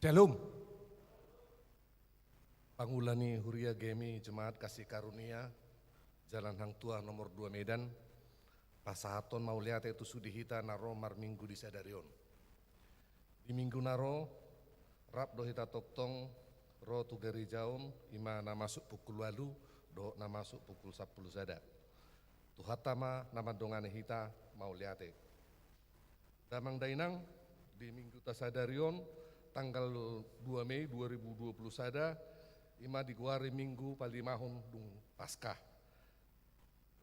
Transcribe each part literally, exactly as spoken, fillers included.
Shalom. Pangula ni Huria GMI Jemaat Kasih Karunia Jalan Hang Tuah nomor dua Medan, pasahathon mauliate tu sude hita na ro marminggu di sadari on. Di minggu na ro, rap do hita tongtong ro tu gareja on, i ma na masuk pukul ualu dohot na masuk pukul sampulu sada. Tuhanta ma na mandongani hita, mauliate. Damang dainang, di minggu ta sadari on, tanggal dua Mei dua ribu dua puluh sada, i ma digoari minggu palimahon dung Paskah.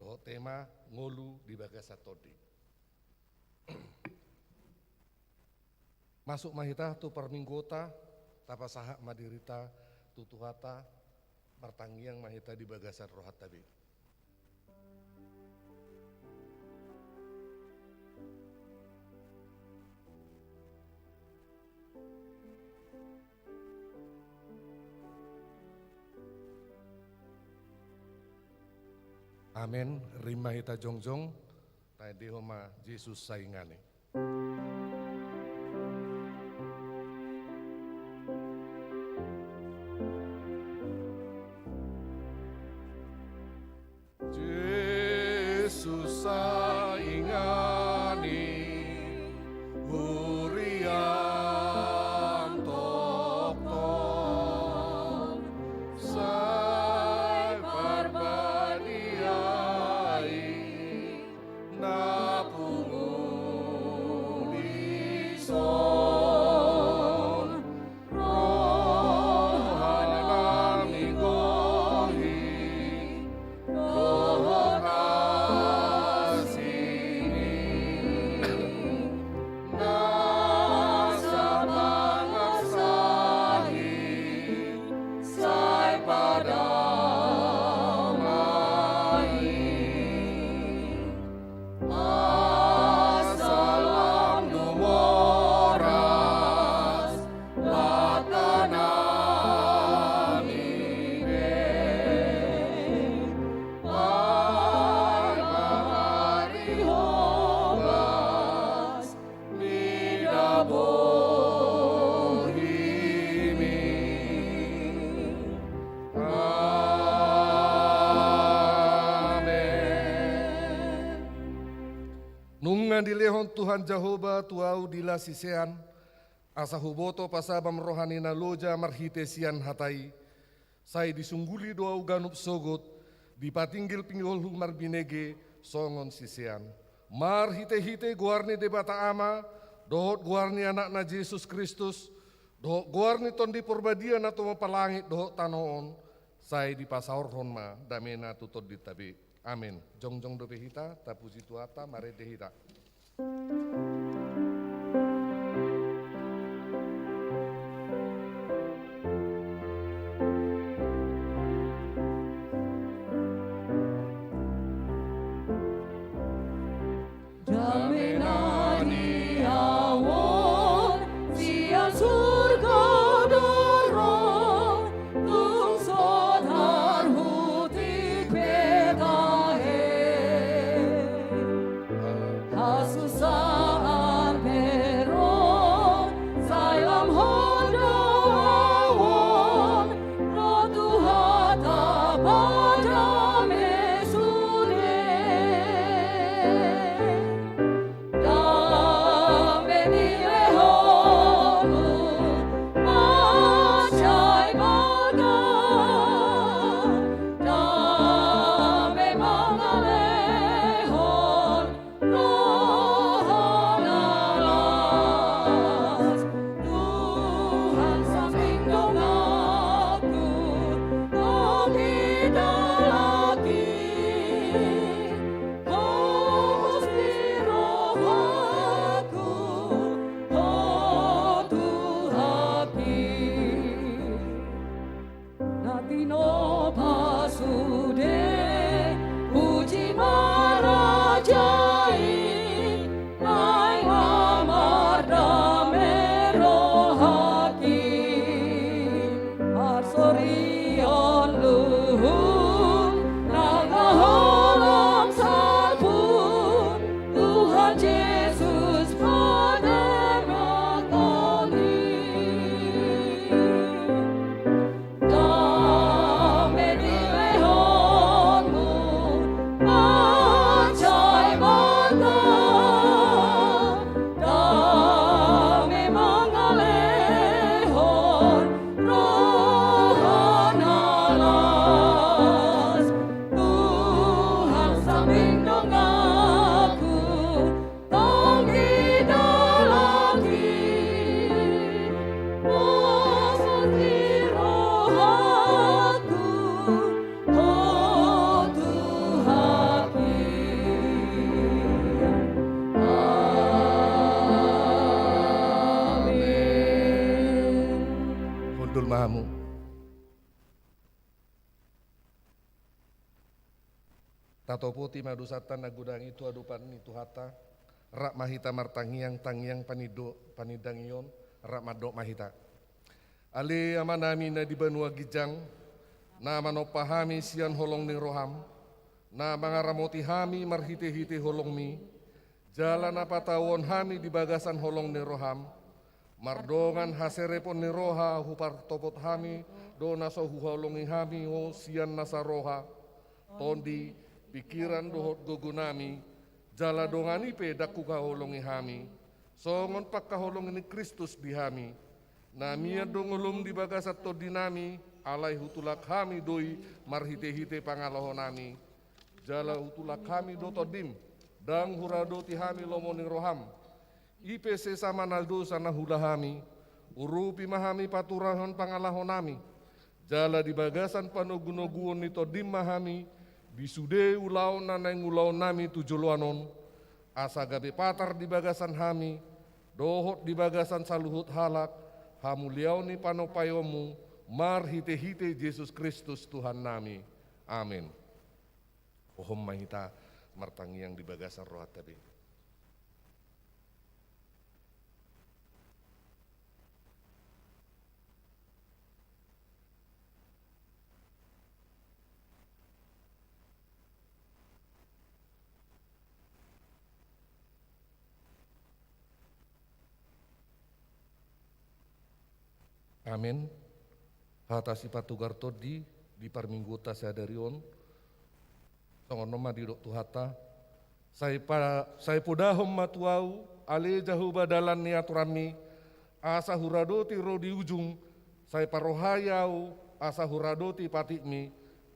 Dohot tema ngolu di bagasan tondi. Masuk ma hita tu parmingguonta, tapasahat ma dirita tu Tuhanta, martangiang ma hita di bagasan rohanta be. Amen. Rap ma hita jongjong, taendehon ma Jesus saingan i. Jesus saingan i, hurian tongtong, sai parbadia i na pungu dison, roha nami gohi dohot asing i, na sapangarsahi sai padao ma i. Asa lam nunga horas lata nami be, ai ma ari hogas mida bohimi. Amen. Nunga dilehon Tuhan Jahowa tu ahu dila sisean, asa huboto pasabam roha ni na loja marhite sian hata i, sai disungguli do ahu ganup sogot, dipatinggil pinggolhu marbinege songon sisean. Marhitehite goar ni Debata Ama, dohot goar ni Anakna Jesus Kristus, dohot goar ni Tondi Porbadia na tumompa langit dohot tano on, sai dipasaorhon ma damena tu tondinta be. Amen. Jongjong dope hita, tapuji Tuhanta, marende hita. Damena ni ahu on sian surgo do ro, tung so tarhutik pe tahe. Hasusaan Mamu. Tatopoti ma dosanta na godang i tu adopan ni Tuhanta, rap ma hita martangiang, tangiang panindo-, panindangion, rap mandok ma hita. Ale Amanami na di banua ginjang, na manompa hami sian holong ni roham, na mangaramoti hami marhitehite holongmi, jala na patauon hami di bagasan holong ni roham, mardongan haserepon ni roha hupartopot hami do na so huhaholongi hami Ho sian nasa roha, tondi, pingkiran dohot gogonami, jala dongan i pe ndang huhaholongi hami, songon pangkaholongi ni Kristus di hami. Na mian do ngolum di bagasan tondinami, alai hutulak hami do i marhitehite pangalahonami. Jala hutulak hami do tondim, ndang huradoti hami lomo ni roham. I pe sesa ma na dosa na huula hami, urupi ma hami paturehon pangalahonami. Jala di bagasan panogunoguon ni tondim ma hami, di sude ulaon na naeng ulaonnami tu joloan on, asa gabe patar di bagasan hami, dohot di bagasan saluhut halak, hamuliaon ni panompaionmu, marhitehite Jesus Kristus Tuhannami. Amen. Hohom ma hita martangiang di bagasan rohanta be. Amen. Hata sipatugar tondi di parmingguonta sadari on, songon on ma didok Tuhanta: Sai pa-, sai podahon ma tu ahu, ale Jahowa, dalan ni aturanmi, asa huradoti ro di ujung, sai parrohai ahu, asa huradoti patikmi,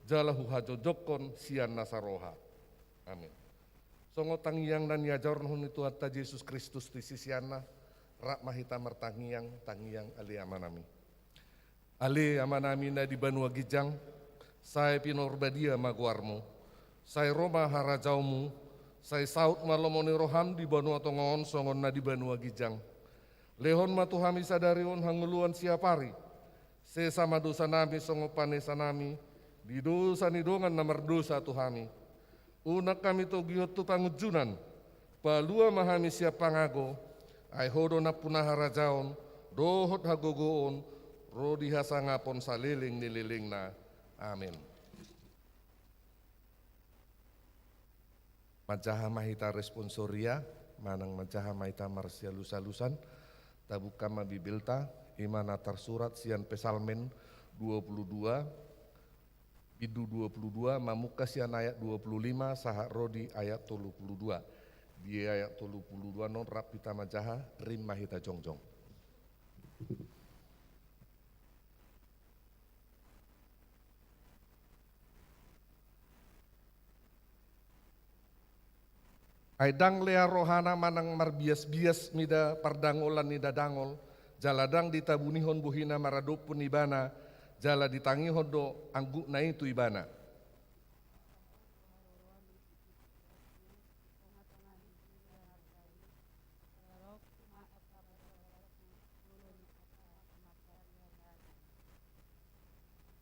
jala huhajongjongkon sian nasa roha. Amen. Songon tangiang na niajarhon ni Tuhanta Jesus Kristus tu siseanna, rap ma hita martangiang, tangiang Ale Amanami. Ale Amanami na di banua ginjang, sai pinarbadia ma goarmu, sai ro ma harajaonmu, sai saut ma lomo ni roham di banua tonga on songon na di banua ginjang. Lehon ma tu hami sadari on hangoluan siapari, sesa ma dosanami songon panesanami di dosa ni dongan na mardosa tu hami. Unang hami togihon tu pangunjunan, palua ma hami sian pangago, ai Ho do nampuna harajaon, dohot hagogoon, ro di hasangapon saleleng ni lelengna. Amen. Manjaha ma hita responsoria, manang manjaha ma hita marsialusalusan, tabuka ma Bibelta, i ma na tarsurat sian Psalmen dua puluh dua, bindu dua puluh dua, mamungka sian ayat dua puluh lima sahat ro di ayat tolu puluh dua. Di ayat tolu puluh dua non rap hita manjaha, rap ma hita jongjong. Ai ndang lea rohana manang marbiasbias mida pardangolan ni dadangol, jala ndang ditabunihon bohina maradophon ibana, jala ditangihon do anggukna i tu ibana.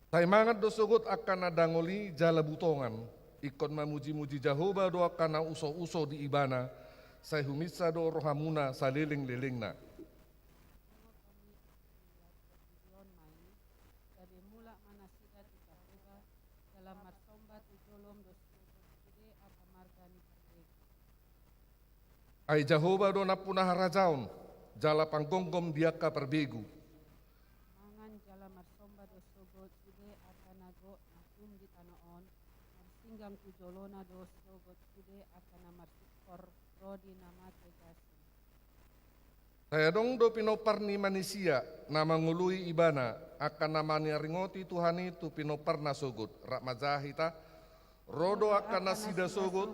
Sai mangan do sogot angka na dangol i jala butongan, ingkon mamujimuji Jahowa do angka na usouso di ibana, sai huminsa do rohamuna salelenglelengna. Gabe mulak ma nasida tu Jahowa, jala marsomba tu jolom do sogot sude angka marga ni parbegu. Ai Jahowa do nampuna harajaon, jala panggomgom di angka parbegu. Mangan jala marsomba do sogot sude angka na gok na hum di tano on, marsinggang tu jolona do sogot sude angka na marsingkor ro di na mate gasi. Sai adong do pinompar ni manisia, na mangoloi ibana, angka na manaringoti Tuhan i tu pinomparna sogot, rap manjaha hita, ro do angka nasida sogot,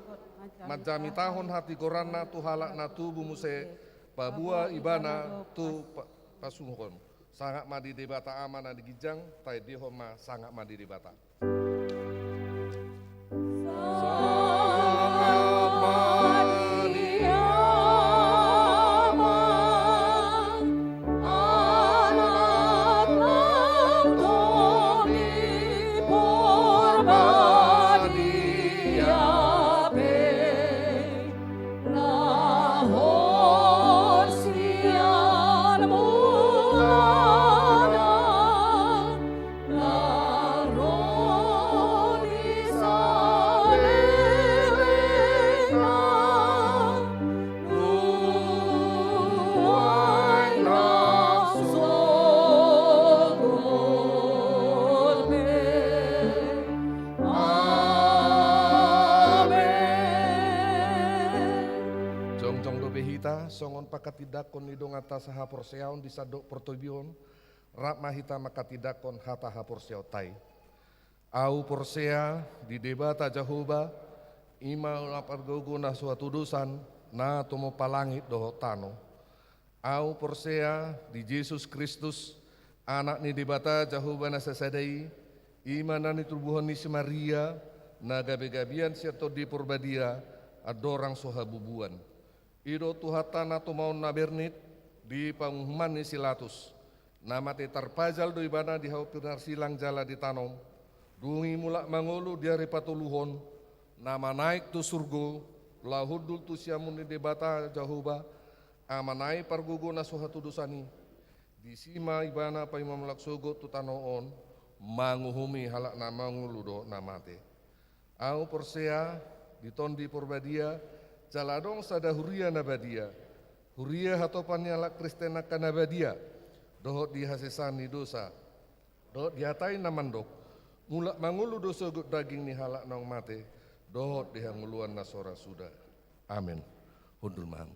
manjamitahon hatigoranna tu halak na tubu muse, paboa ibana tu pa-, pasuhon. Sangap ma di Debata Ama na di ginjang, taendehon ma sangap ma di Debata. manghatindanghon ni donganta sahaporseaon di sandok portibi on, rap ma hita manghatindanghon hata haporseaonta i. Ahu porsea di Debata Jahowa, i ma na pargogo na so hatudosan, na tumompa langit dohot tano. Ahu porsea di Jesus Kristus, Anak ni Debata Jahowa na sasada i, i ma na nitubuhon ni si Maria, na gabegabean sian Tondi Porbadia, andorang so habubuan. I do Tuhanta na tumaon na bernit di panguhuman ni si Latus. Na mate tarpajal do ibana di hau pinarsilang jala ditanom. Dung i mulak mangolu di ari patoluhon, na manaek tu surgo, laho hundul tu siamun ni Debata Jahowa, Amanami pargogo na so hatudosan i. Disi ma ibana paima mulak sogot tu tano on, manguhumi halak na mangolu dohot na mate. Ahu porsea di Tondi Porbadia, jala adong sada huria na badia, huria hatopan ni halak Kristen angka na badia, dohot di hasesaan ni dosa, dohot di hata i na mandok, mulak mangolu do sogot daging ni halak naung mate, dohot di hangoluan na so ra suda. Amen. Hundul ma hamu.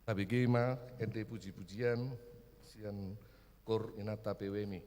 Tabege ma ende pujipujian sian kor inanta P W M I.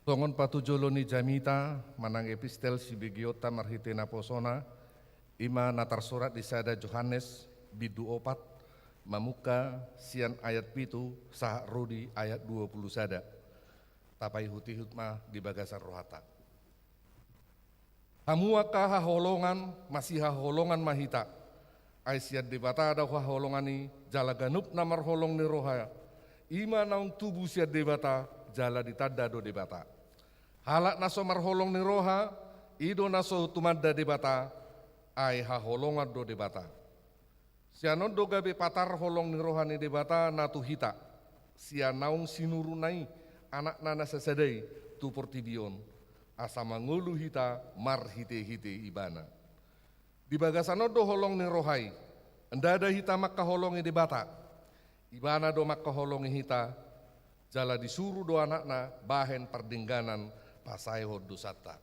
Songon patujolo ni jamita manang epistel sibegeonta marhite naposona, i ma na tarsurat di sada Johannes bindu opat, mamungka sian ayat pitu sahat ro di ayat dua pulu sada. Tapaihut-ihut ma di bagasan rohanta. Hamu angka haholongan, masihaholongan ma hita. Ai sian Debata do haholongan i, jala ganup na marholong ni roha, i ma naung tubu sian Debata, jala ditanda do Debata. Halak na so marholong ni roha, i do na so tumanda Debata, ai haholongan do Debata. Sian on do gabe patar holong ni roha ni Debata na tu hita, sian naung sinuruna i Anakna na sasada i tu portibi on, asa mangolu hita marhite-hite Ibana. Di bagasan on do holong ni roha i, ndada hita mangkaholongi Debata, Ibana do mangkaholongi hita, jala disuru do Anakna bahen pardengganan pasaehon dosanta.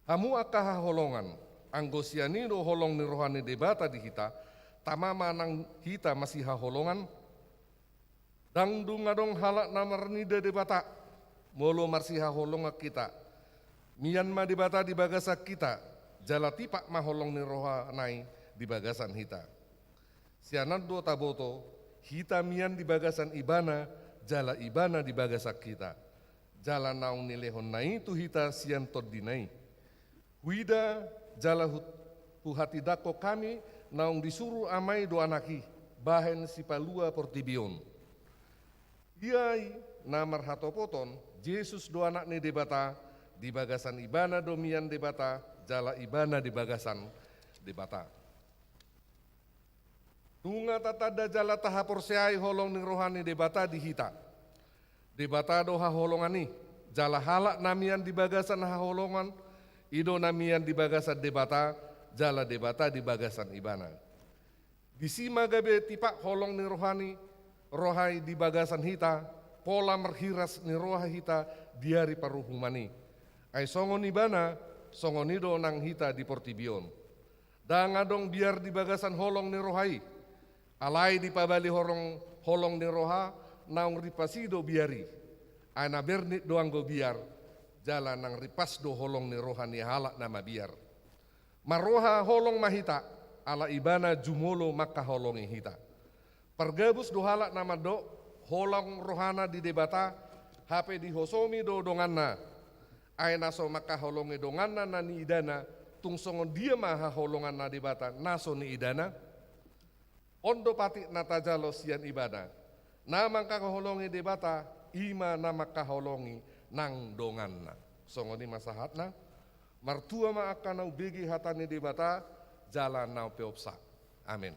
Hamu angka haholongan, anggo sian i do holong ni roha ni Debata di hita, tama ma nang hita masihaholongan? Ndang dung adong halak na marnida Debata, molo marsihaholongan hita. Mian ma Debata di bagasan hita, jala tipak ma holong ni rohana i di bagasan hita. Sian on do taboto, hita mian di bagasan Ibana, jala Ibana di bagasan hita. Jala naung nilehonna i tu hita sian tondina i. Huida jala hu-, huhatindangkon hami naung disuru Ama i do Anak i, bahen sipalua portibi on. Ia i na marhatopoton, Jesus do Anak ni Debata, di bagasan Ibana do mian Debata, jala Ibana di bagasan Debata. Nunga tatanda jala tahaporseai holong ni roha ni Debata di hita. Debata do haholongan i, jala halak na mian di bagasan haholongan, i do na mian di bagasan Debata, jala Debata di bagasan Ibana. Disi ma gabe tipak holong ni roha ni, roha i di bagasan hita, pola marhiras ni roha hita di ari paruhuman i. Ai songon Ibana, songon i do nang hita di portibi on. Ndang adong biar di bagasan holong ni roha i. Alai dipabali horong holong ni roha, naung ripas i do biar i. Ai na bernit do anggo biar, jala nang ripas do holong ni roha ni halak na mabiar. Marroha holong ma hita, ala Ibana jumolo mangkaholongi hita. Pargabus do halak na mandok, holong rohana di Debata, hape dihosomi do donganna. Ai na so mangkaholongi donganna na niidana, tung songon dia ma haholongan na Debata na so niidana? On do patik na tajalo sian Ibana. Na mangkaholongi Debata, i ma na mangkaholongi nang donganna. Songon i ma sahatna, martua ma angka na umbege hata ni Debata, jala na umpeopsa. Amen.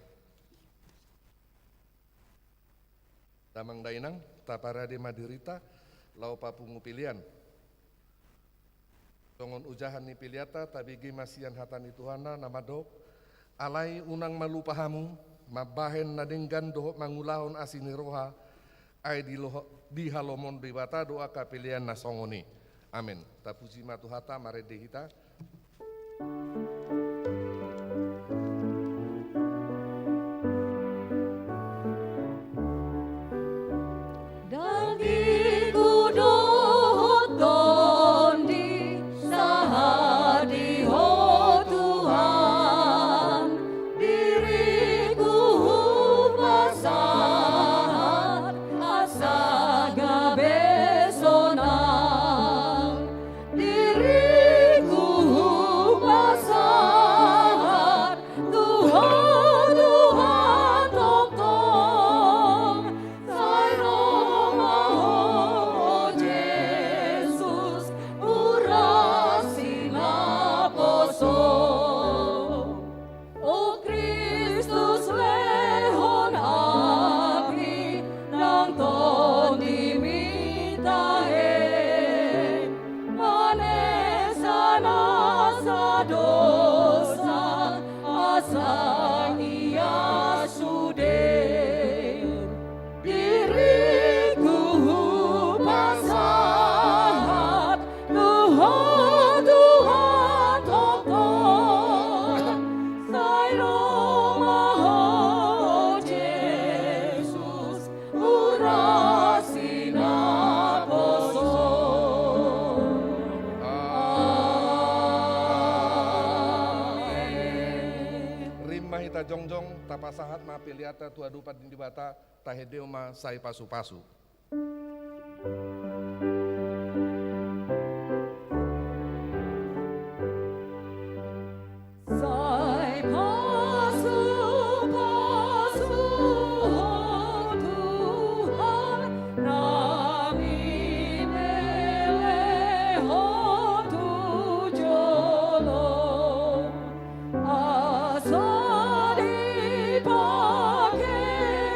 Damang dainang, taparade ma dirinta, laho papungu pelean. Songon ujahan ni peleanta, tabege ma sian hata ni Tuhanta, na mandok, alai unang malupa hamu, mambahen na denggan dohot mangulahon asi ni roha, ai di loho-, di halomon Debata do angka pelean na songon i. Amen. Tapuji ma Tuhanta, marende hita. Dagingku dohot tondi sahat di Ho Tuhan, diriku hupasahat asa gabe sonang, diriku hupasahat jongjong, tapasahat ma peleanta tu adopan ni Debata, tahendehon ma sai pasupasu. Sai pasupasu Ho Tuhan, na minelehon tu jolo, asa dipake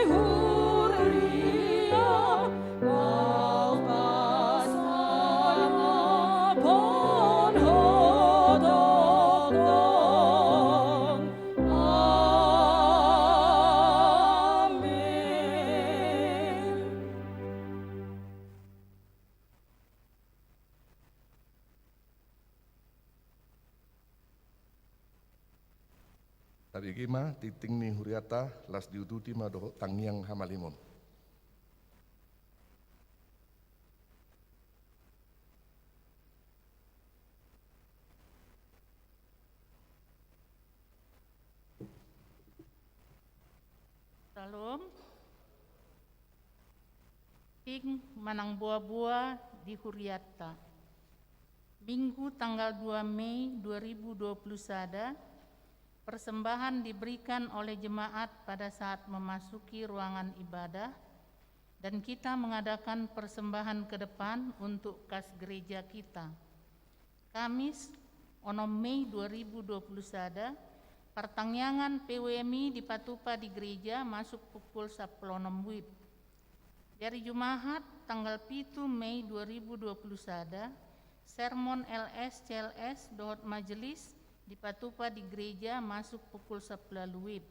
huriam, laos pasahathon Ho tongtong. Amen. Tabege ma tingting ni hurianta, laos diuduti ma dohot tangiang hamalimon. Syalom. Tingting manang boa-boa di hurianta. Minggu tanggal dua Mei dua ribu dua puluh sada, persembahan diberikan oleh jemaat pada saat memasuki ruangan ibadah, dan kita mengadakan persembahan ke depan untuk kas gereja kita. Kamis, onom Mei dua ribu dua puluh sada, partangiangan P W M I dipatupa di gereja masuk pukul sampulu onom wib. Di ari Jumahat, tanggal pitu Mei dua ribu dua puluh sada, sermon L S, C L S, dohot majelis dipatupa di gereja masuk pukul sampulu ualu wib.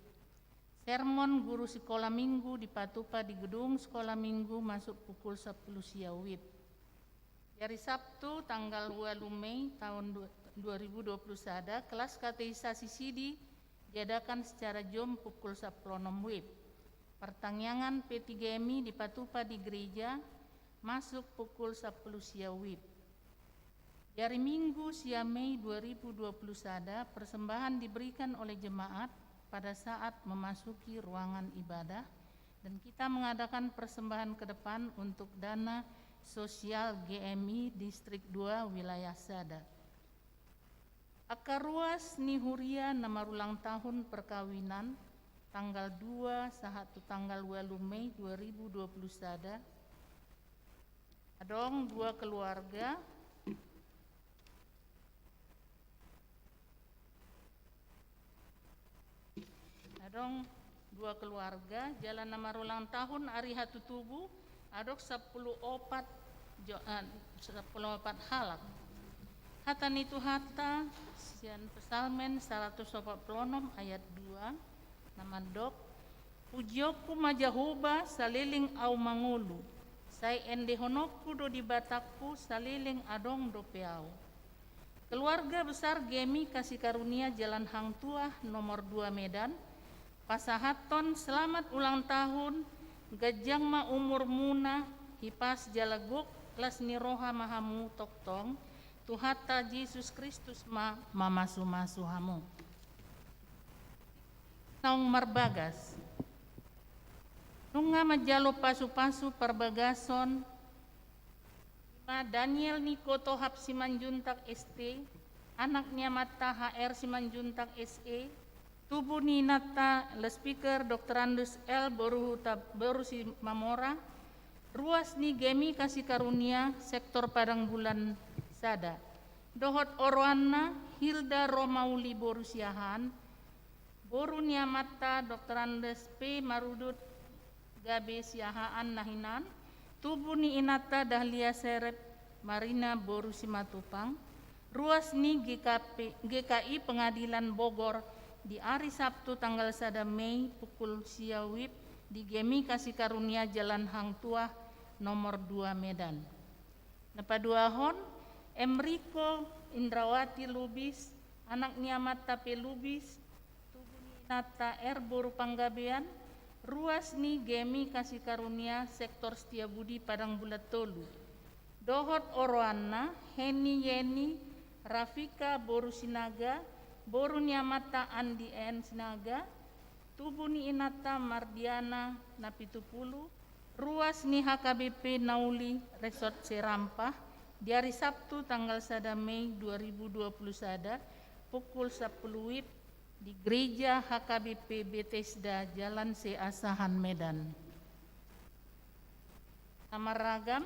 Sermon guru sikola minggu dipatupa di gedung sikola minggu masuk pukul sampulu sia wib. Di ari Sabtu, tanggal ualu Mei tahun du-, dua ribu dua puluh sada, kelas katekisasi sidi diadakan secara Zoom pukul sampulu onom wib. Partangiangan P tiga M I dipatupa di gereja masuk pukul sampulu sia wib. Di ari Minggu, sia Mei dua ribu dua puluh sada, persembahan diberikan oleh jemaat pada saat memasuki ruangan ibadah, dan kita mengadakan persembahan ke depan untuk dana sosial G M I Distrik dua Wilayah Sada. Angka ruas ni huria na marulang tahun perkawinan tanggal dua sahat tu tanggal ualu Mei dua ribu dua puluh sada, adong dua keluarga. Adong dua keluarga, jala na marulang tahun ari hatutubu, adong sampulu opat jo-, eh, sampulu opat halak. Hata ni Tuhanta, sian Psalmen saratus opat pulu onom ayat dua, na mandok, Pujionku ma Jahowa saleleng au mangolu, sai endehononku do Debatangku saleleng adong dope au. Keluarga besar G M I Kasih Karunia Jalan Hang Tuah nomor dua Medan, pasahathon selamat ulang tahun, ganjang ma umurmuna, hipas jala gok las ni roha ma hamu tongtong, Tuhanta Jesus Kristus ma mamasumasu hamu. Naung marbagas. Nunga manjalo pasupasu parbagason, ima Daniel Niko Tohap Simanjuntak S T, anak ni amanta H R Simanjuntak S E, tubu ni inanta Loudspeaker Doktorandus L Boru Huta Boru Simamora, ruas ni G M I Kasih Karunia sektor Padang Bulan sada, dohot oroanna Hilda Romauli Boru Siahaan, boru ni amanta Doktorandus P Marudut gabe Siahaan na hinan, tubu ni inanta Dahlia Serep Marina Boru Simatupang, ruas ni G K P, G K I Pengadilan Bogor di ari Sabtu tanggal sada Mei pukul sia wib di G M I Kasih Karunia Jalan Hang Tuah nomor dua Medan. Na paduahon, Enrico Indrawati Lubis, anak ni amanta P Lubis, tubu ni inanta R Boru Panggabean, ruas ni G M I Kasih Karunia sektor Setiabudi Padang Bulan tolu. Dohot oroanna, Heni Yeni Rafika Boru Sinaga, boru ni amanta Andi N Sinaga, Tubu ni inanta Mardiana Napitupulu, ruas ni H K B P Nauli Resort Serampah, di hari Sabtu tanggal sada Mei dua ribu dua puluh sada, pukul sapuluh wib, di Gereja H K B P Bethesda, Jalan Se Asahan, Medan. Na marragam,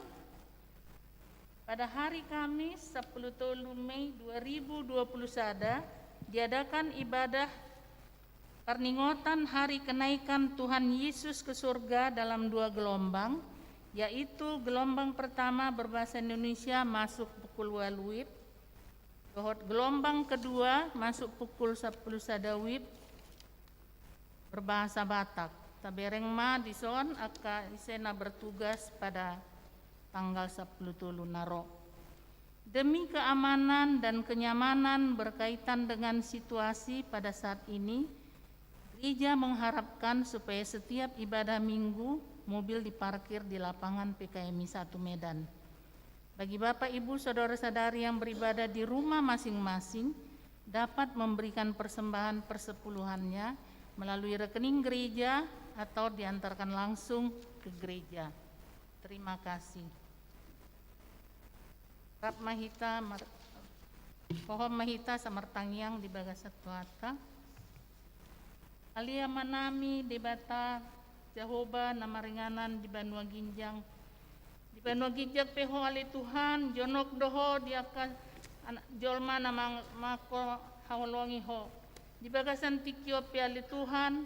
pada hari Kamis, sapuluh tolu Mei dua ribu dua puluh sada, diadakan ibadah perningotan hari kenaikan Tuhan Yesus ke surga dalam dua gelombang, yaitu gelombang pertama berbahasa Indonesia masuk pukul walu wib, dohot gelombang kedua masuk pukul sapuluh sada wib, berbahasa Batak. Tabereng ma dison angka ise na bertugas pada tanggal sapuluh tolu na ro. Demi keamanan dan kenyamanan berkaitan dengan situasi pada saat ini, gereja mengharapkan supaya setiap ibadah Minggu mobil diparkir di lapangan P K M I satu Medan. Bagi Bapak, Ibu, Saudara-saudari yang beribadah di rumah masing-masing, dapat memberikan persembahan persepuluhannya melalui rekening gereja atau diantarkan langsung ke gereja. Terima kasih. Rap ma hita mar-, pohon ma hita asa martangiang di bagasan Tuhanta. Ale Amanami Debata Jahowa na maringanan di banua ginjang. Di banua ginjang pe Ho ale Tuhan, jonok do Ho di angka anak jolma na mang-, mangko haholongi Ho. Di bagasan tingki on pe ale Tuhan,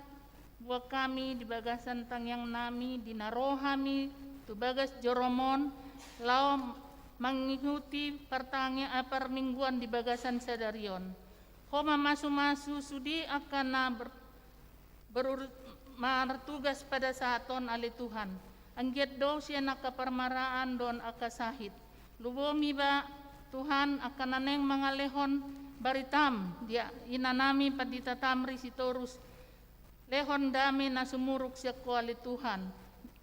boan hami di bagasan tangiangnami, di na ro hami tu bagas joroMon, laho mangikuti partangi-, eh, parmingguan di bagasan sadari on. Ho mamasu-masu sude angka na ber-, berur-, martugas pada saat on ale Tuhan. Anggiat do sian angka parmaraan dohot angka sahit. Lumobi ma Tuhan angka na naeng mangalehon baritaM, di inanami Pandita Tamri Sitorus. Lehon dame na sumurung sian Ho ale Tuhan.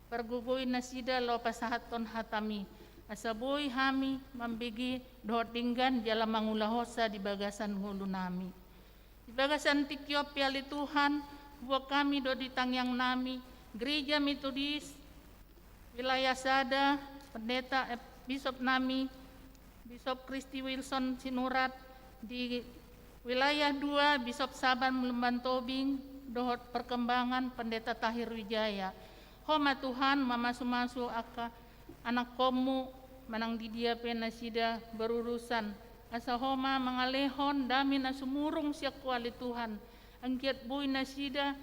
Pargogoi nasida laho pasahathon hataMi. Asa boi hami mambege dohot denggan jala mangulahonsa di bagasan ngolunami. Di bagasan tingki on pe ale Tuhan, boan hami do di tangiangnami, Gereja Metodis, wilayah sada, Pendeta, eh, Bisopnami, Bisop Christy Wilson Sinurat, di wilayah dua, Bisop Saban Lumban Tobing, dohot Perkembangan, Pendeta Tahir Wijaya. Ho ma Tuhan, mamasu-masu angka anakkonMu, manang di dia pe nasida berurusan. Asa Ho ma mangalehon dame na sumurung sian Ho ale Tuhan. Anggiat boi nasida,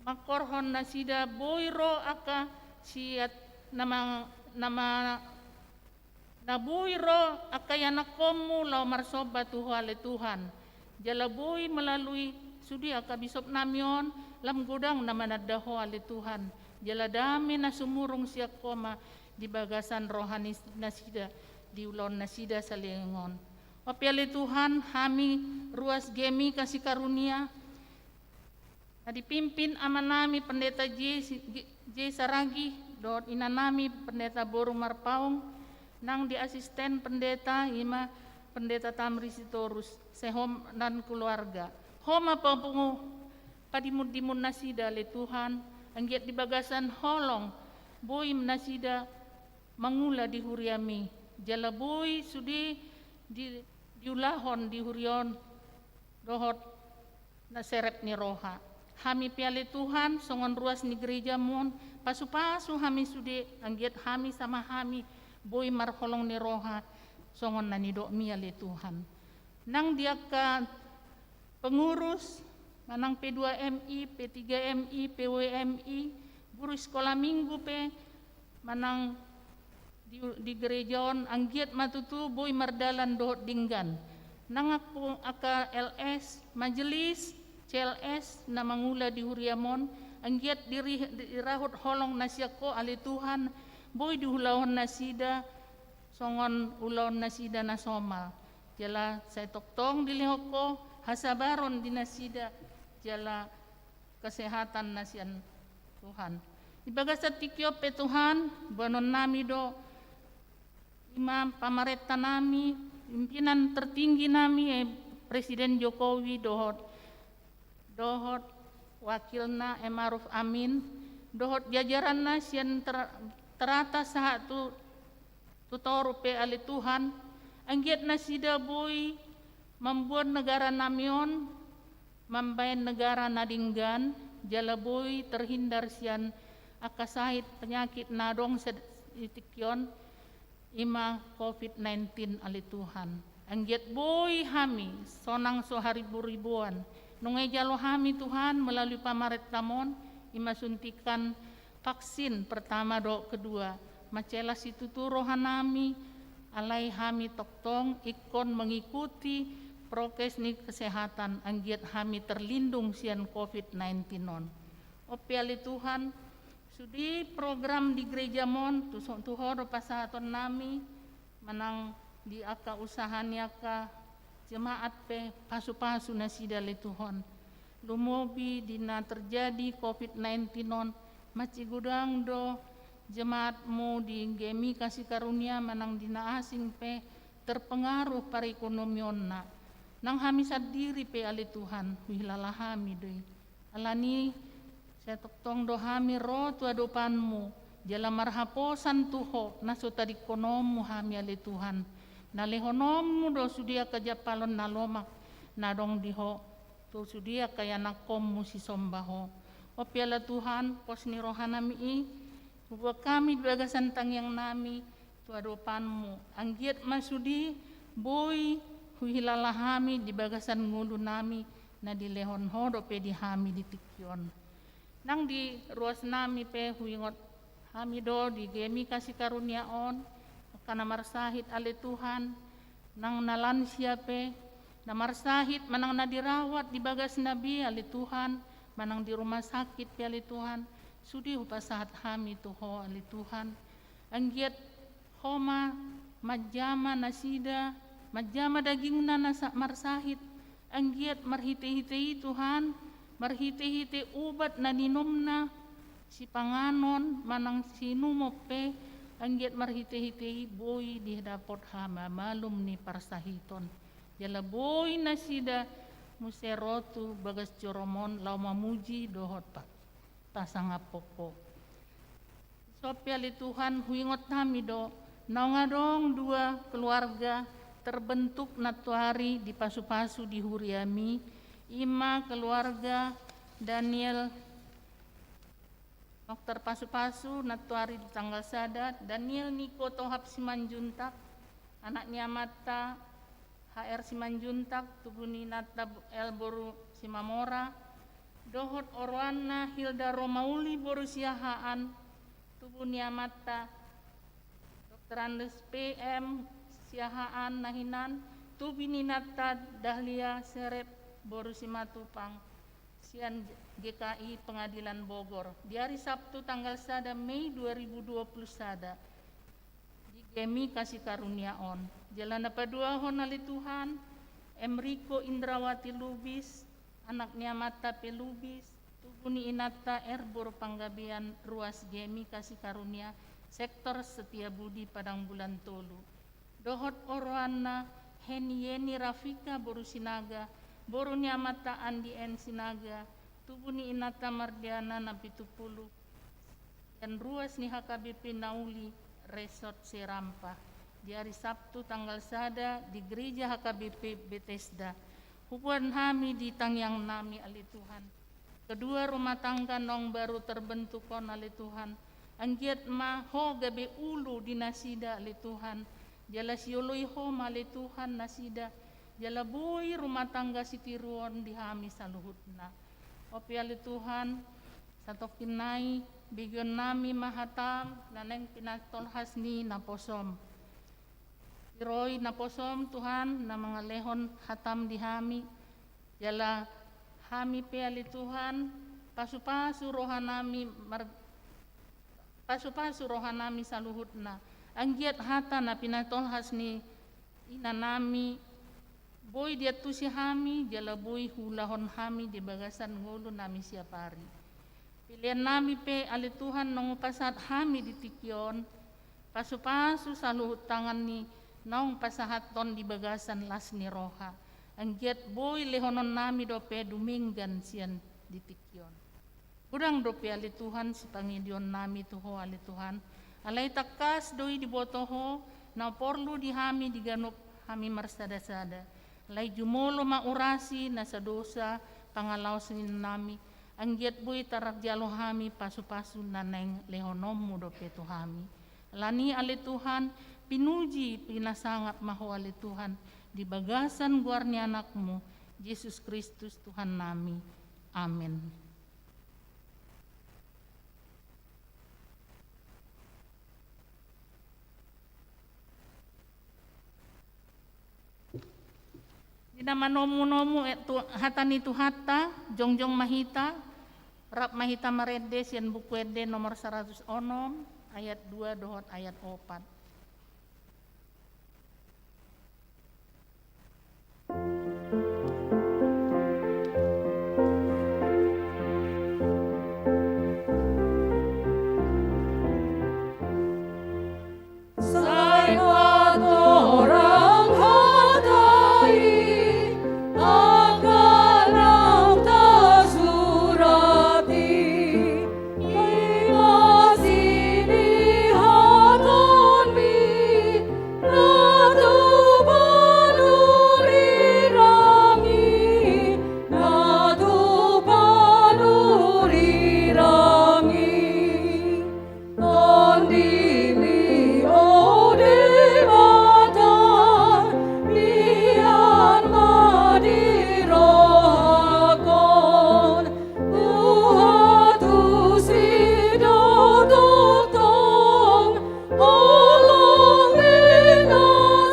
mangkorhon nasida boi ro angka siat na mang-, na ma-, na boi ro angka ianakkonMu laho marsomba tu Ho ale Tuhan. Jala boi melalui sude angka bisopnami on, lam godang na mananda Ho ale Tuhan. Jala dame na sumurung sian Ho ma di bagasan roha ni nasida, di ulaon nasida saleleng on. On pe ale Tuhan, hami ruas GMI Kasih Karunia, na dipimpin amanami Pendeta J, J Saragih, dohot inanami Pendeta Boru Marpaung, nang di asisten pendeta i ma Pendeta Tamri Sitorus, sehom dan keluarga. Ho ma papungu padimun-dimun nasida ale Tuhan, anggiat di bagasan holong, boi nasida mangula di huriaMi, jala boi sude di, diulahon di huria on, dohot na serep ni roha. Hami pe ale Tuhan, songon ruas ni GerejamOn, pasu-pasu hami sude, anggiat hami sama hami, boi marholong ni roha, songon na nidokMi ale Tuhan. Nang di angka pengurus, manang P dua M I, P tiga M I, P W M I, guru sekolah minggu pe, manang di, di gereja on, anggiat ma tutu boi mardalan dohot denggan. Nang angka, angka L S, majelis, C L S, na mangula di huriaMon, anggiat diri, dirahut holong na sian Ho ale Tuhan, boi diulahon nasida, songon ulaon nasida na somal. Jala sai tongtong dilehon Ho hasabaron di nasida, jala kesehatan na sian Tuhan. Di bagasan tingki on pe Tuhan, boanonnami do, ima pamarentanami, pimpinan tertingginami, eh, Presiden Jokowi dohot, dohot wakilna M Aruf Amin, dohot jajaranna sian ter-, teratas sahat tu, tu toru pe ale Tuhan, anggiat nasida boi mamboan negara nami on mambaen negara na denggan, jala boi terhindar sian angka sahit penyakit na adong sed-, di tingki on, ima covid nineteen ale Tuhan. Anggiat boi hami sonang so hariboriboan. Nunga dijalo hami Tuhan melalui pamarentaM on, ima suntikan vaksin pertama dohot kedua. Mansai las situtu rohanami, alai hami tongtong ingkon mengikuti prokes ni kesehatan, anggiat hami terlindung sian covid nineteen on. On pe ale Tuhan, sude program di gerejaM on, tu so-, tu Ho do pasahatonnami, manang di angka usaha ni angka jemaat pe, pasupasu nasida ale Tuhan. Lumobi di na terjadi covid nineteen on, mansai godang do jemaatMu di GMI Kasih Karunia manang di na asing pe terpengaruh parekonomionna. Nang hami sandiri pe ale Tuhan, huhilala hami do i. Alani i, sai tongtong do hami ro tu adopanMu, jala marhaposan tu Ho na so tadingkononMu hami ale Tuhan. Na lehononMu do sude angka jampalon na lomak na adong di Ho, tu sude angka ianakhonMu sisomba Ho. On pe ale Tuhan, pos ni rohanami i, huboan hami di bagasan tangiangnami tu adopanMu. Anggiat ma sude boi huhilala hami di bagasan ngolunami na dilehon Ho dope di hami di tingki on. Nang di ruasnami pe huingot hami do di GMI Kasih Karunia on, angka na marsahit ale Tuhan, nang na lansia pe, na marsahit manang na dirawat di bagasna be ale Tuhan, manang di rumah sakit pe ale Tuhan, sude hupasahat hami tu Ho ale Tuhan. Anggiat Ho ma manjama nasida, manjama dagingna na sa-, marsahit, anggiat marhitehite i Tuhan, marhitehite ubat na niinumna, sipanganon manang siinumon pe, anggiat marhitehite i boi didapot hamamalum ni parsahiton. Jala boi nasida muse ro tu bagas joroM on laho mamuji dohot pa-, pasangaphon Ho. Dison pe ale Tuhan, huingot hami do, naung adong dua keluarga terbentuk nantoari dipasupasu di huriaMi, ima keluarga Daniel, naung terpasupasu nantoari di tanggal sada, Daniel Niko Tohap Simanjuntak, anak ni amanta H R Simanjuntak, tubu ni inanta L boru Simamora, dohot oroanna Hilda Romauli boru Siahaan, tubu ni amanta Doktor Andes P M Siahaan na hinan, tubu ni inanta Dahlia Serep boru Simatupang, sian G K I Pengadilan Bogor, di ari Sabtu tanggal sada Mei dua ribu dua puluh sada. Di GMI Kasih Karunia on. Jala na paduahon ale Tuhan, M Riko Indrawati Lubis, anak ni amanta pe Lubis, tubu ni inanta R boru Panggabean, ruas GMI Kasih Karunia, sektor Setiabudi Padang Bulan tolu. Dohot oroanna Heni Yeni Rafika boru Sinaga, boru ni amanta Andi N Sinaga, tubu ni inanta Mardiana Napitupulu, sian ruas ni H K B P Nauli Resort Serampa, di ari Sabtu tanggal sada di gereja H K B P Betesda. Huboan hami di tangiangnami ale Tuhan kedua rumah tangga naung baru terbentuk on ale Tuhan. Anggiat ma Ho gabe ulu di nasida ale Tuhan. Jala sioloi Ho ma ale Tuhan nasida. Jala boi rumah tangga sitiruon di hami saluhutna. On pe ale Tuhan, satongkin nai, begeonnami ma hataM na naeng pinatolhas ni naposoM. Tiroi naposoM Tuhan, na mangalehon hataM di hami. Jala hami pe ale Tuhan, pasupasu rohanami mar-, pasupasu rohanami saluhutna. Anggiat hata na pinatolhas ni inanami, boi diantusi hami, jala boi huulahon hami di bagasan ngolunami siapari. Peleannami pe ale Tuhan naung hupasahat hami di tingki on, pasupasu saluhut tangan ni naung pasahathon di bagasan las ni roha. Anggiat boi lehononnami dope dumenggan sian di tingki on. Godang dope ale Tuhan sipangidoon nami tu Ho ale Tuhan, alai tangkas do i diboto Ho na porlu di hami di ganup hami marsada-sada. Alai jumolo ma urasi na sadosa pangalaosion nami, anggiat boi tarjalo hami pasu-pasu na naeng lehononmu dope tu hami. Alani ale Tuhan, pinuji pinasangap ma Ho ale Tuhan di bagasan goar ni Anakmu, Jesus Kristus Tuhan nami. Amen. Di na manomu-nomu, eh, tu, hata ni Tuhanta, jongjong ma hita, rap ma hita marende sian Buku Ende nomor saratus onom, ayat dua dohot ayat opat. Sai patorang hata i, angka naung tasurat i, i ma sinihatonmi, na tu panurirang i, na tu panurirang i. TondiMi, o Debata, mian ma di rohangkon, huantusi do tongtong, holongMi na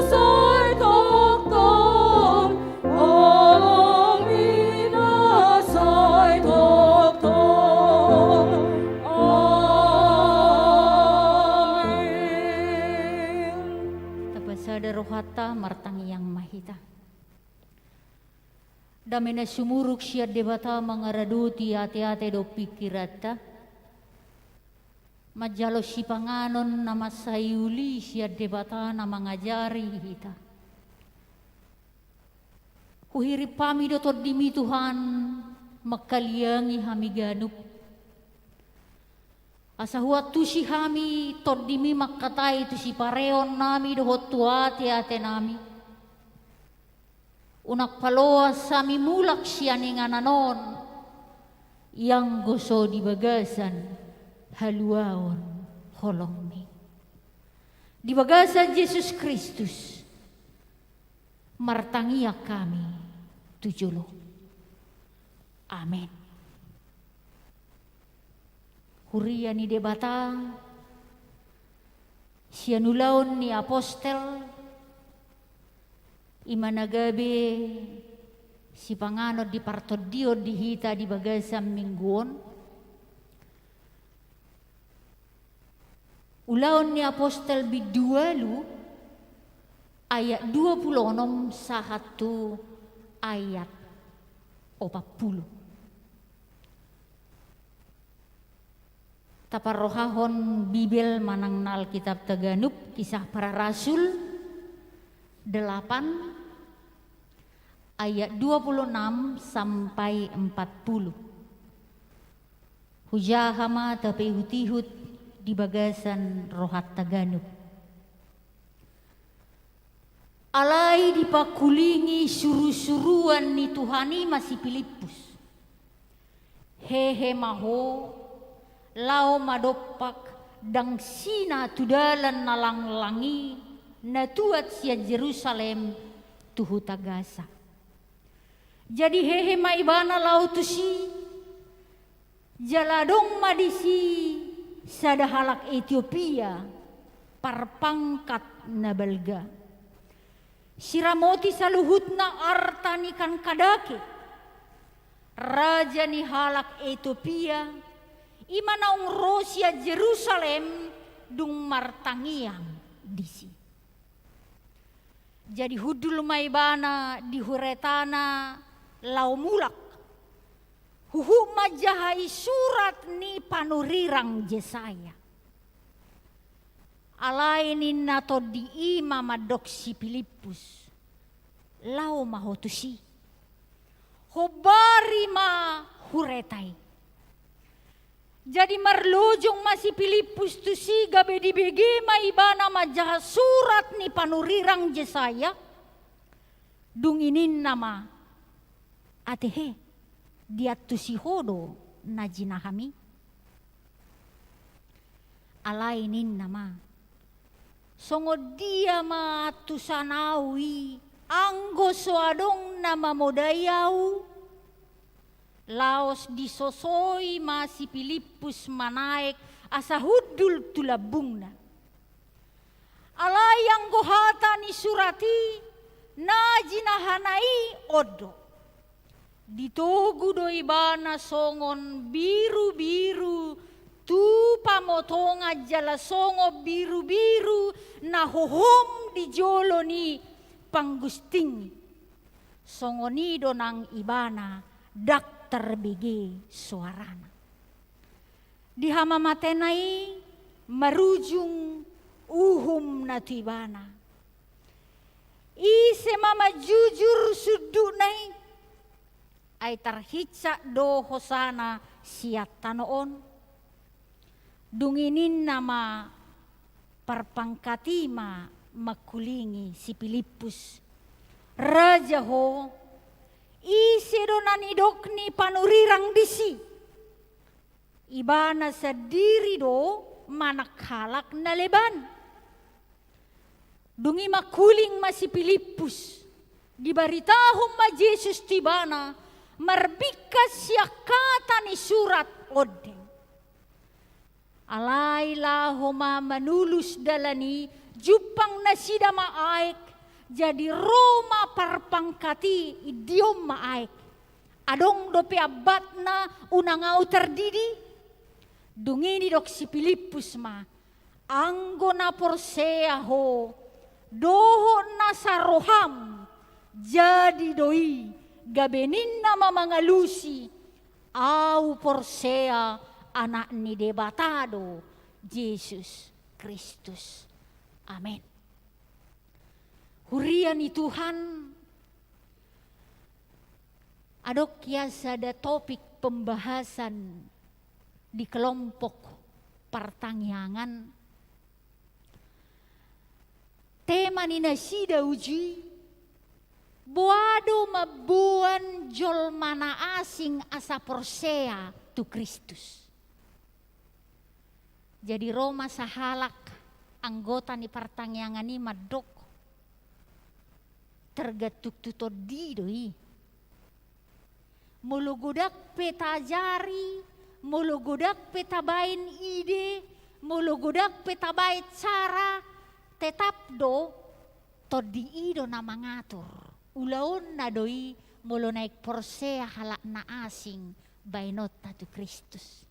sai tongtong. HolongMi na sai tongtong. Amen. Tapasada rohanta, martangiang ma hita. Dame na sumurung sian Debata mangaradoti ateate dohot pingkiranta. Manjalo sipanganon na mansai uli sian Debata na mangajari hita. Huhirim hami do TondiMi Tuhan, mangkaliangi hami ganup. Asa huantusi hami TondiMi mangkatai tu sipareonnami dohot tu ateatenami. Unang paloas hami mulak sian inganan on, ianggo so di bagasan haluaon holongMi. Di bagasan Jesus Kristus, martangiang hami tu jolo. Amen. Huria ni Debata, sian Ulaon ni Apostel, i ma na gabe sipanganon di partondion di hita di bagasan minggu on. Ulaon ni Apostel bindu ualu, ayat dua pulu onom sahat tu ayat opat pulu. Taparrohahon Bibel manang na Alkitab taganup, Kisah Para Rasul delapan ayat dua pulu enam sampai empat pulu. Hujaha ma tapaihut-ihut di bagasan rohanta ganup. Alai dipangkulingi suru-suruan ni Tuhan i ma si Pilippus. Hehe ma ho, laho ma dompak, ndang sina tu dalan na langlang i, na tuat sian Jerusalem tu huta Gasa. Jadi hehe ma ibana laho tusi, jala adong ma disi sada halak Etiopia, parpangkat na balga. Siramoti saluhutna arta ni Kangkadake, raja ni halak Etiopia, i ma naung ro sian Jerusalem dung martangiang disi. Jadi hundul ma ibana di huretana laho mulak. Huhut manjaha i surat ni panurirang Jesaya. Alai ninna tondi i ma mandok si Pilippus, laho ma ho tusi. Hombari ma hureta i. Jadi marlojong ma si Pilippus tusi gabe dibege ma ibana manjaha surat ni panurirang Jesaya. Dung i ninna ma, "Atehe, diantusi ho do na jinahami?" Alai ninna ma, "Songon dia ma antusan ahu i, anggo so adong na mamodai ahu?" Laos disosoi ma si Pilippus manaek asa hundul tu lambungna. Alai anggo hata ni surat i, na jinahana i on do. Ditogu do ibana songon birubiru tu pamotongan jala songon birubiru na hohom di jolo ni panggusting. Songon i do nang ibana ndang tarbege soarana. Di hamamatena i marujung uhumna tu ibana. Ise ma manjujur sundukna i? Ai tarhinsak do hosana sian tano on. Dung i ninna ma parpangkat i ma mangkulingi si Pilippus, "Raja ho, ise do na nidok ni panurirang disi? Ibana sandiri do manang halak na leban?" Dung i mangkuling ma si Pilippus, dibaritahon ma Jesus tu ibana marbingkas sian hata ni surat ondeng. Alai laho ma manulus dalan i, jumpang nasida ma aek, jadi ro ma parpangkat i, indion ma aek. Adong dope ambatna, unang ahu tardidi? Dung i didok si Pilippus ma, "Anggo na porsea ho dohot na sa roham, jadi do i." Gabe ninna ma mangalusi, "Ahu porsea Anak ni Debata do Jesus Kristus. Amen." Huria ni Tuhan, adong ia sada topik pembahasan di kelompok partangiangan. Tema ni nasida uju i, boha do mamboan jolma na asing asa porsea tu Kristus. Jadi ro ma sahalak anggota ni partangiangan i mandok, tergantung tu tondi do i. Molo godang pe taajari, molo godang pe tabaen ide, molo godang pe tabaen cara, tetap do tondi i do na mangatur. Ulaonna do i molo naeng porsea halak na asing baenonta tu Kristus.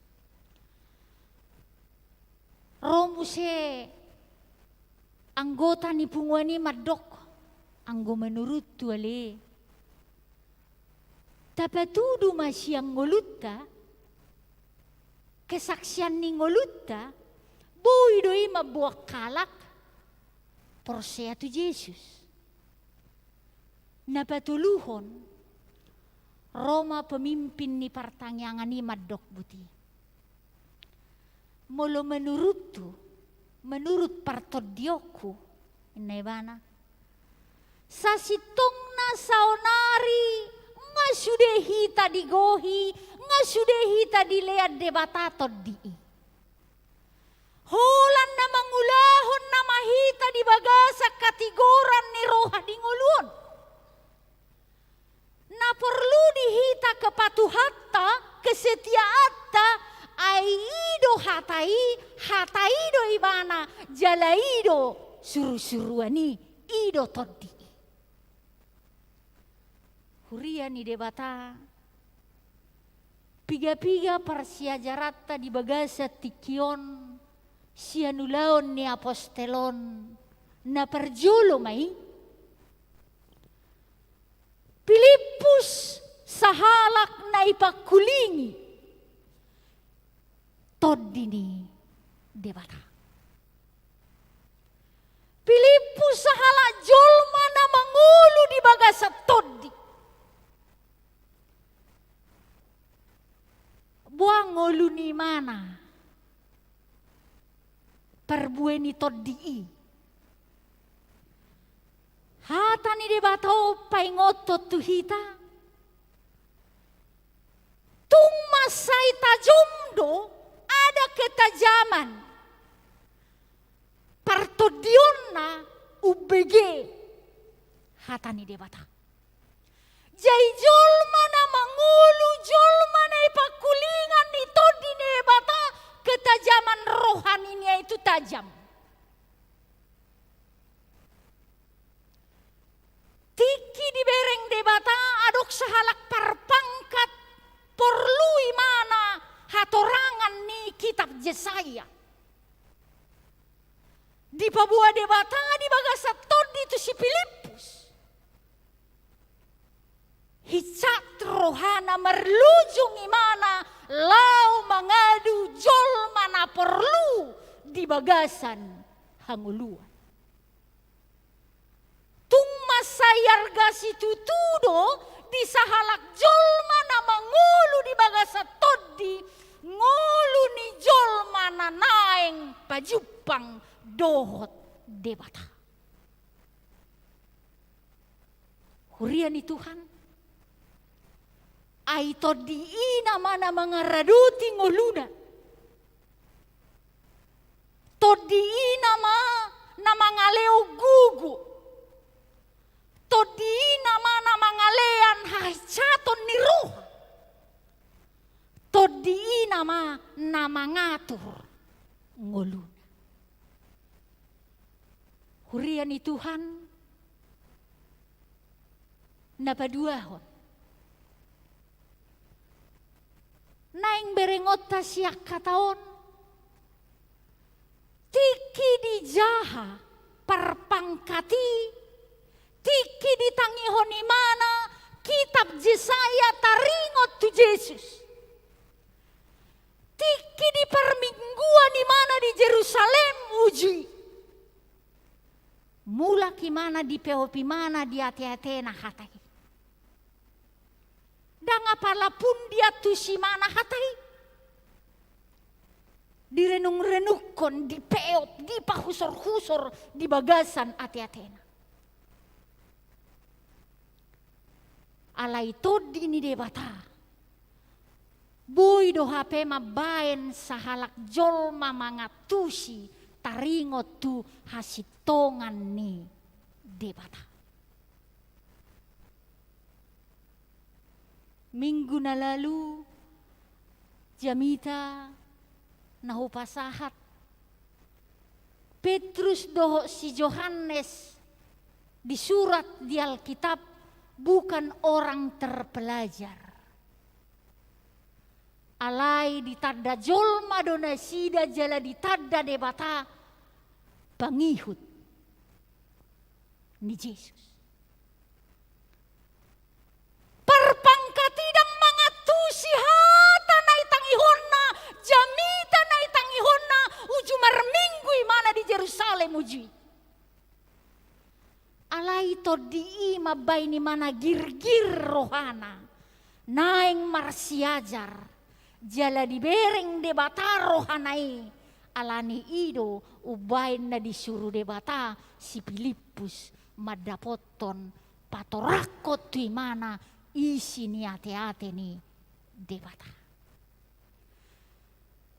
Ro muse anggota ni punguan i mandok, "Anggo menuruthu ale, tapatudu ma sian ngolunta, kesaksian ni ngolunta, boi do i mamboan halak porsea tu Jesus." Na patoluhon, ro ma pemimpin ni partangiangan i mandok buti. "Molo menuruthu, menurut partondionku," ninna ibana, "sasintongna saonari nga sude hita digohi, nga sude hita dilean Debata tondi i. Holan na mangulahon nama hita di bagasan hatigoran ni roha di ngolu on. Na porlu di hita kepatuhanta, kesetiaanta, ai i do hata i, hata i do ibana, jala i do surusuruan i, i do tondi i." Huria ni Debata, piga-piga parsiajaranta di bagasan tingki on, sian Ulaon ni Apostel on, na parjolo ma i, Pilippus sahalak na ipangkulingi Tondi ni Debata. Pilippus sahalak jolma na mangolu di bagasan tondi. Mana parbue ni tondi i? Hata ni Debata on paingothon tu hita, tung mansai tajom do, ada ketajaman partondionna umbege hata ni Debata. Jadi jolma na mangolu, jolma na i pangkulingan ni tondi ni Debata, ketajaman rohaninya itu tajam. Tingki dibereng Debata adong sahalak parpangkat porlu imana hatorangan ni kitab Jesaya. Dipaboa Debata di bagasan tondi tu si Pilippus. Hicat rohana marlujung imana laho mangadu jolma na porlu di bagasan hangoluan. Tung mansai arga situtu do di sahalak jolma na mangolu di bagasan tondi, ngolu ni jolma na naeng pajumpang dohot Debata. Huria ni Tuhan, ai tondi i nama na mangaradoti ngoluna. Tondi i nama na mangalehon gogo. Tondi i nama na mangalehon hahisaton ni roha. Tondi i nama na mangatur ngoluna. Huria ni Tuhan, na paduahon, naeng berengonta sian hata on, tingki dijaha parpangkat i, tingki ditangihon imana kitab Jesaya taringot tu Jesus. Tingki diparmingguan imana di Jerusalem uju i, mulak imana dipeop imana di ateatena hata i. Ndang apala pun diantusi imana hata i. Direnungrenungkon, dipeop, dipahusorhusor di bagasan ateatena. Alai tondi ni Debata boi do hape mambaen sahalak jolma mangantusi taringot tu hasintongan ni Debata. Minggu na lalu, jamita na hupasahat, Petrus dohot si Johannes disurat di Alkitab bukan orang terpelajar. Alai ditanda jolma do nasida jala ditanda Debata pangihut ni Jesus. Parpangkat i ndang mangantusi hata na itangihonna, jamita na itangihonna, uju marminggu imana di Jerusalem uju i. Alai tondi i mambaen imana girgir rohana, naeng marsiajar, jala dibereng Debata rohana i, alani i do umbaen na disuru Debata si Pilippus mandapothon patorangkon tu imana isi ni ateate ni Debata.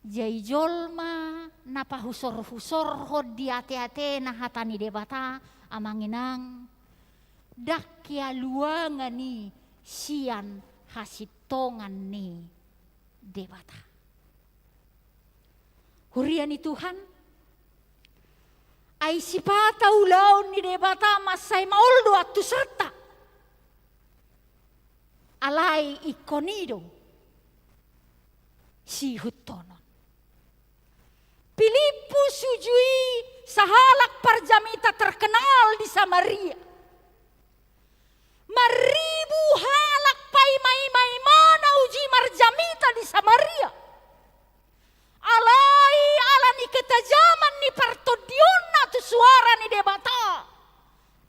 Jadi jolma na pahusorhusorhon di ateatena hata ni Debata, amang inang, ndang haluangan i sian hasintongan ni Debata. Huria ni Tuhan, ai sipata ulaon ni Debata mansai maol do antusanta. Alai ingkon i do siihuthon on. Pilippus uju i sahalak parjamita terkenal di Samaria. Marribu halak paimaima imana uju i marjamita di Samaria. Alai ala ni ketajaman ni partondionna tu suara ni Debata,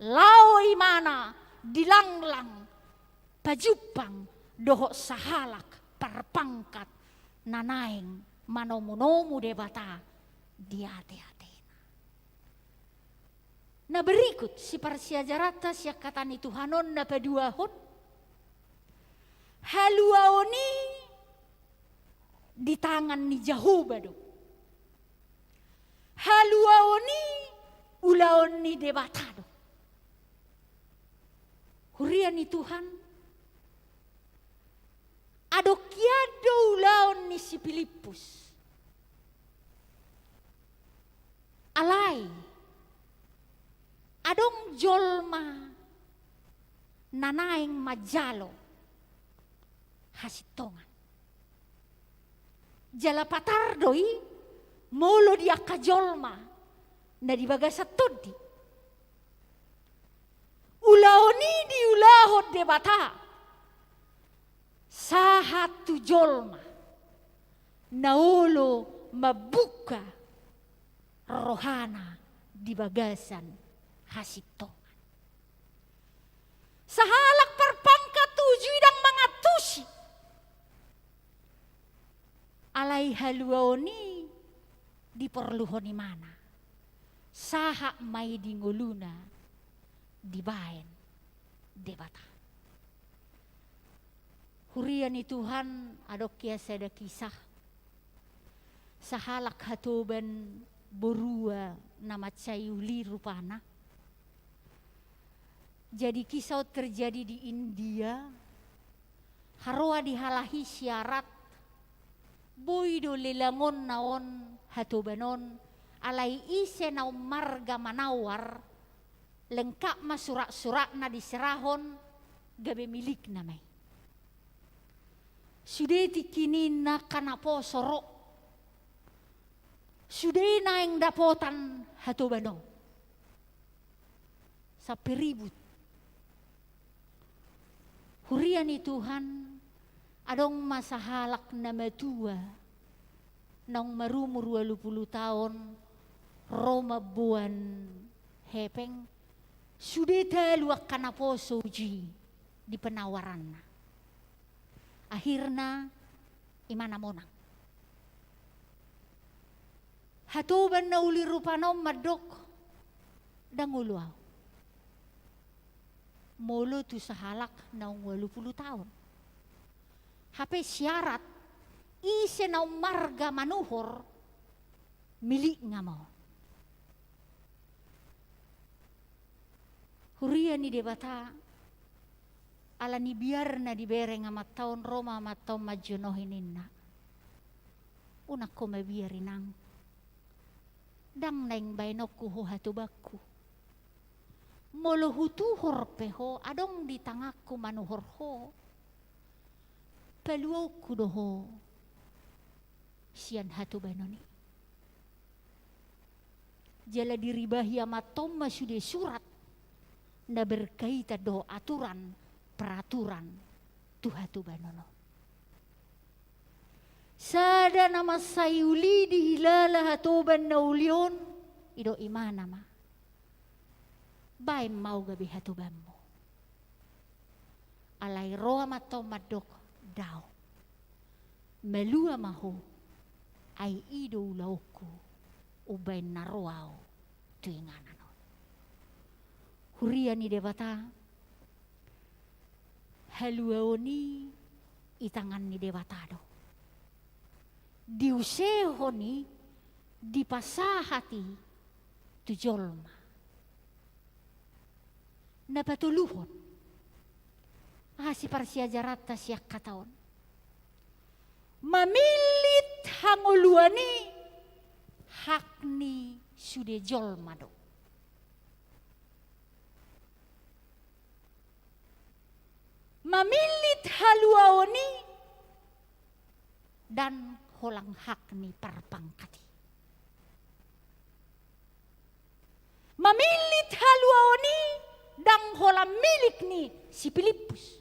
laho imana dilanglang pajumpang dohot sahalak parpangkat na naeng manomunomu Debata di ateatena. Na berikut, siparsiajaranta sian hata ni Tuhan on na paduahon, haluaon i di tangan ni Jahowa do. Haluaon i ulaon ni Debata do. Huria ni Tuhan, adong hian do ulaon ni si Pilippus. Alai adong jolma na naeng manjalo hasintongan. Jala patar do i molo di angka jolma na di bagasan tondi. Ulaon i diulahon Debata sahat tu jolma na olo mambuka rohana di bagasan hasintongan. Sahalak parpangkat uju i ndang mangantusi. Alai haluaon i diporluhon ibana. Sahat ma i di ngoluna dibaen Debata. Huria ni Tuhan, adong hian sada kisah. Sahalak hatoban borua na mansai uli rupana. Jadi kisah on terjadi di India. Haroa dihalahi syarat, boi do lelangonna on hatoban on, alai ise na ummarga manawar, lengkap ma surat-suratna diserahon, gabe milikna ma i. Sude tingki ninna angka naposo ro. Sude naeng dapotan hatoban on. Sampe ribut. Huria ni Tuhan, adong ma sahalak na matua, naung marumur ualu pulu taon, ro mamboan hepeng, sude talu angka naposo uju i di penawaranna. Akhirna, ibana monang. Hatoban na uli rupana on mandok, ndang olo au. Molo tu sahalak naung ualu pulu taon. Hape syarat, ise na ummarga manuhor, milikna ma on. Huria ni Debata, ala ni biarna dibereng amanta on, ro ma amanta on manjonohi ninna. Unang ho mabiar inang. Ndang naeng baenonku ho hatobanku. Molo hutuhor pe ho, adong di tanganku manuhor ho. Paluaonku do ho sian hatobanon i. Jala diribahi amanta on ma sude surat na berkaitan dohot aturan, peraturan tu hatobanon on. Sada na mansai uli dihilala hatoban na uli on, didok ibana ma. Baen ma au gabe hatobanmu. Alai ro amanta on mandok, dao. Malua ma ho, ai i do ulaonku, umbaen na ro au tu inganan on. Huria ni Debata, haluaon i di tangan ni Debata do. Diusehon i, dipasahat i tu jolma. Na patoluhon. Aha siparsiajaranta sian hata on? Mamillit hangoluan i hak ni sude jolma do. Mamillit haluaon i ndang holan hak ni parpangkat i. Mamillit haluaon i ndang holan milik ni si Pilippus.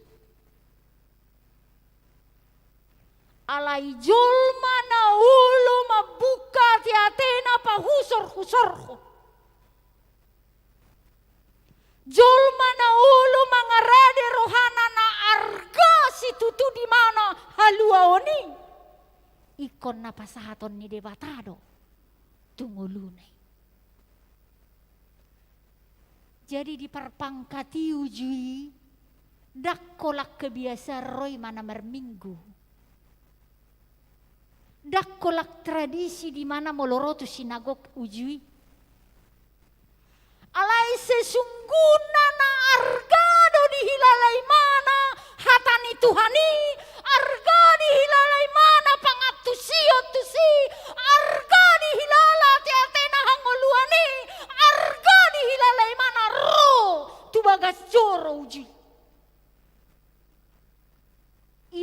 Alai jolma na olo mambuka ateatena pahusorhusorhon. Jolma na olo mangarade rohana na arga situtu di ibana haluaon i. Ingkon Ingkon na pasahaton ni Debata do tu ngoluna i. Jadi di parpangkat i uju i, ndang holan kebiasaan ro i mana marminggu. Ndang holan tradisi di mana molo ro tu sinagog uju i. Alai sesungguhna na arga do dihilala imana hata ni Tuhan i, arga dihilala imana pangantusion tusi, arga dihilala ateatena hangoluan i, arga dihilala imana ro tu bagas joro uju i.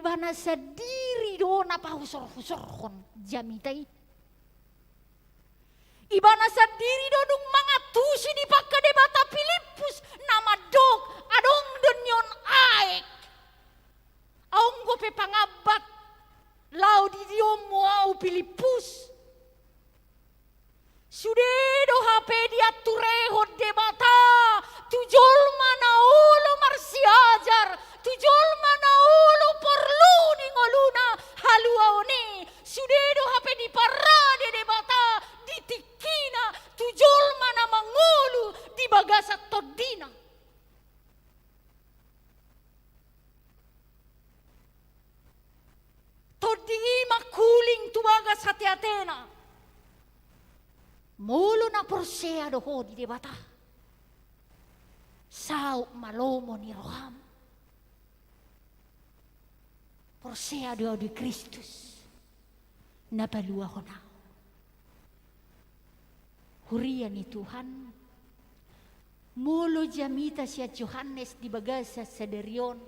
Ibana sandiri do na pahusorhusorhon jamita i. Ibana sandiri do dung mangantusi dipangke Debata Pilippus na mandok, adong do nion aek. Adong dope pangambat laho didihonmu ahu Pilippus. Sude do hape dianturehon Debata tu jolma na olo marsiajar, tu jolma na olo porlu di ngoluna haluaon i. Sude do hape diparade Debata di tingkina tu jolma na mangolu di bagasan tondina. Tondi i mangkuling tu bagas ateatena. Molo na porsea do ho di Debata, saut ma lomo ni roham. Porsea do ahu di Kristus na paluahon ahu. Huria ni Tuhan, molo jamita sian Johannes di bagasan sadari on,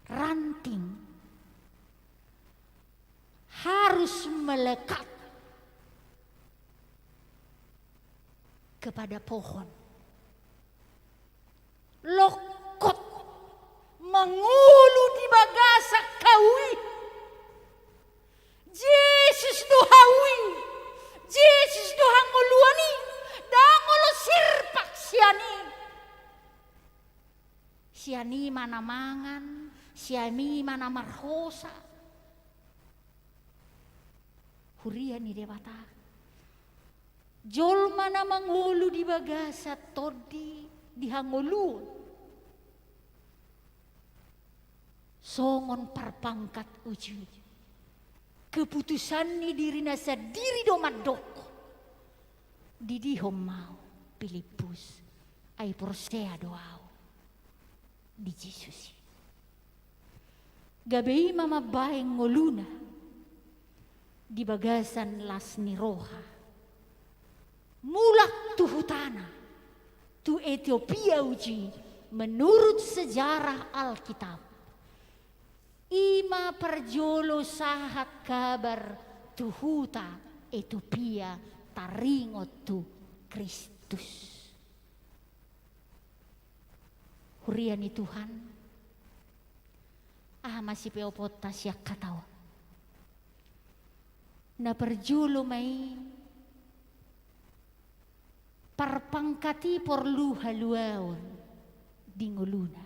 ranting harus melekat kepada pohon. Lokot mangolu di bagasan hau i. Jesus do hau i. Jesus do hangoluan i. Ndang olo sirpak sian i. Sian i ma na mangan, sian i ma na marhosa. Huria ni Debata. Jolma na mangolu di bagasan tondi di hangoluan. Songon parpangkat uju i. Keputusan ni dirina sandiri do mandok. Didihon ma ahu Pilippus, ai porsea do ahu di Jesus i. Gabe i ma mambahen ngoluna di bagasan las ni roha. Mulak tu hutana, tu Etiopia uju i menurut sejarah Alkitab. I ma parjolo sahat kabar tu huta Etiopia taringot tu Kristus. Huria ni Tuhan, aha ma sipeoponta sian hata on? Na parjolo ma i, parpangkat i porlu haluaon di ngoluna.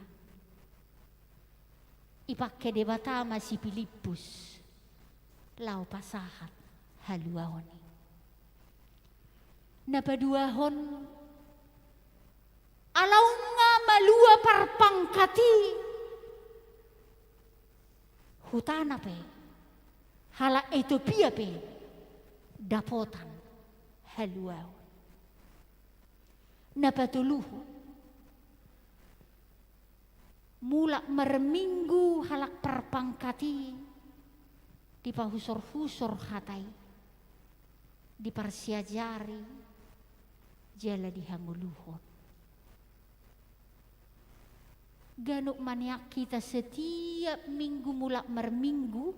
Ipangke Debata ma si Pilippus laho pasahat haluaon i. Na paduahon, ala nunga malua parpangkat i, hutana pe, halak Etiopia pe dapotan haluaon. Na patoluhon, mulak marminggu halak parpangkat i, dipahusorhusor hata i, diparsiajari, jala dihangoluhon. Ganup ma nian hita setiap minggu mulak marminggu,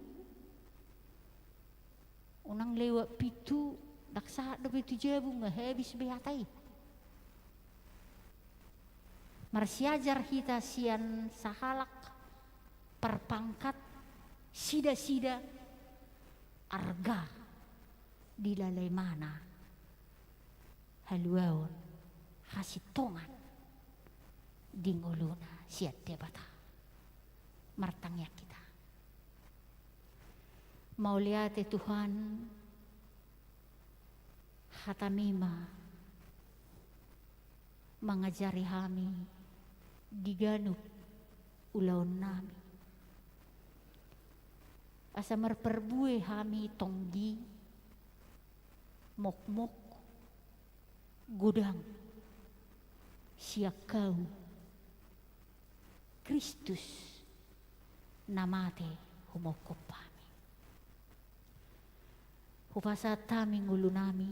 unang lewat pintu, ndang sahat dope tu jabu nga habis be hata i. Marsiajar hita sian sahalak parpangkat, sidasida arga dihilala imana haluaon, hasintongan di ngoluna sian Debata. Martangiang hita. Mauliate Tuhan, hataMi ma mangajari hami di ganup ulaonnami. Asa marparbue hami tonggi, mokmok, godang, sian Ho Kristus na mate humongkop hami. Hupasahat hami ngolunami,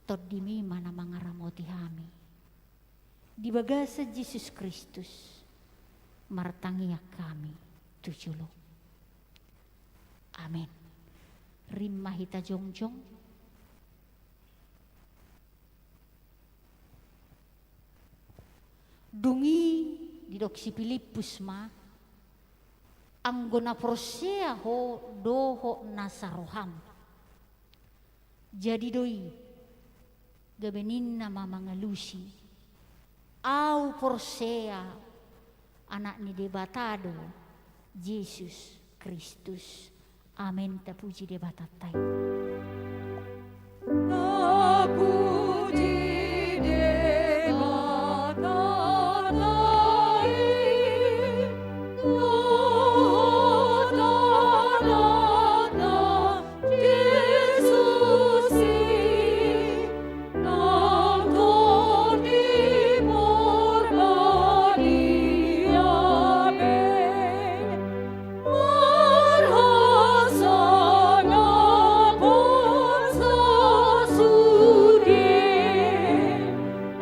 TondiMi ma na mangaramoti hami. Di bagasan Jesus Kristus martangiang hami tu jolo. Amen. Rima hita jongjong. Dung i didok si Pilippus ma, anggo na porsea ho dohot nasa roham. Jadi do i, gabe ninna ma mangalusi, au porsea Anak ni Debata do Jesus Kristus. Amen, tapuji Debatanta i. Tapuji Debata i, dohot Anakna Jesus i, nang Tondi Parbadia be, marhasangapon sasude.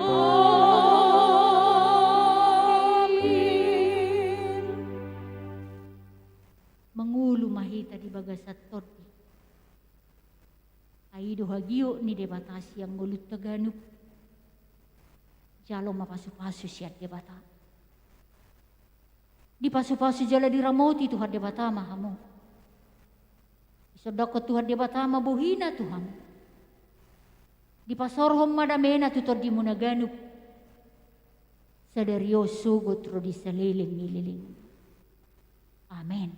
Amin. Mangolu ma hita di bagasan Tondi. Ai i do hagiot ni Debata sian ngolunta ganup. Jalo ma pasupasu sian Debata. Dipasupasu jala diramoti Tuhan Debata ma hamu. Disondangkon Tuhan Debata ma bohiNa tu hamu. Dipasaorhon ma dameNa tu tondimuna ganup. Sadari on sogot ro di saleleng ni lelengmuna. Amen.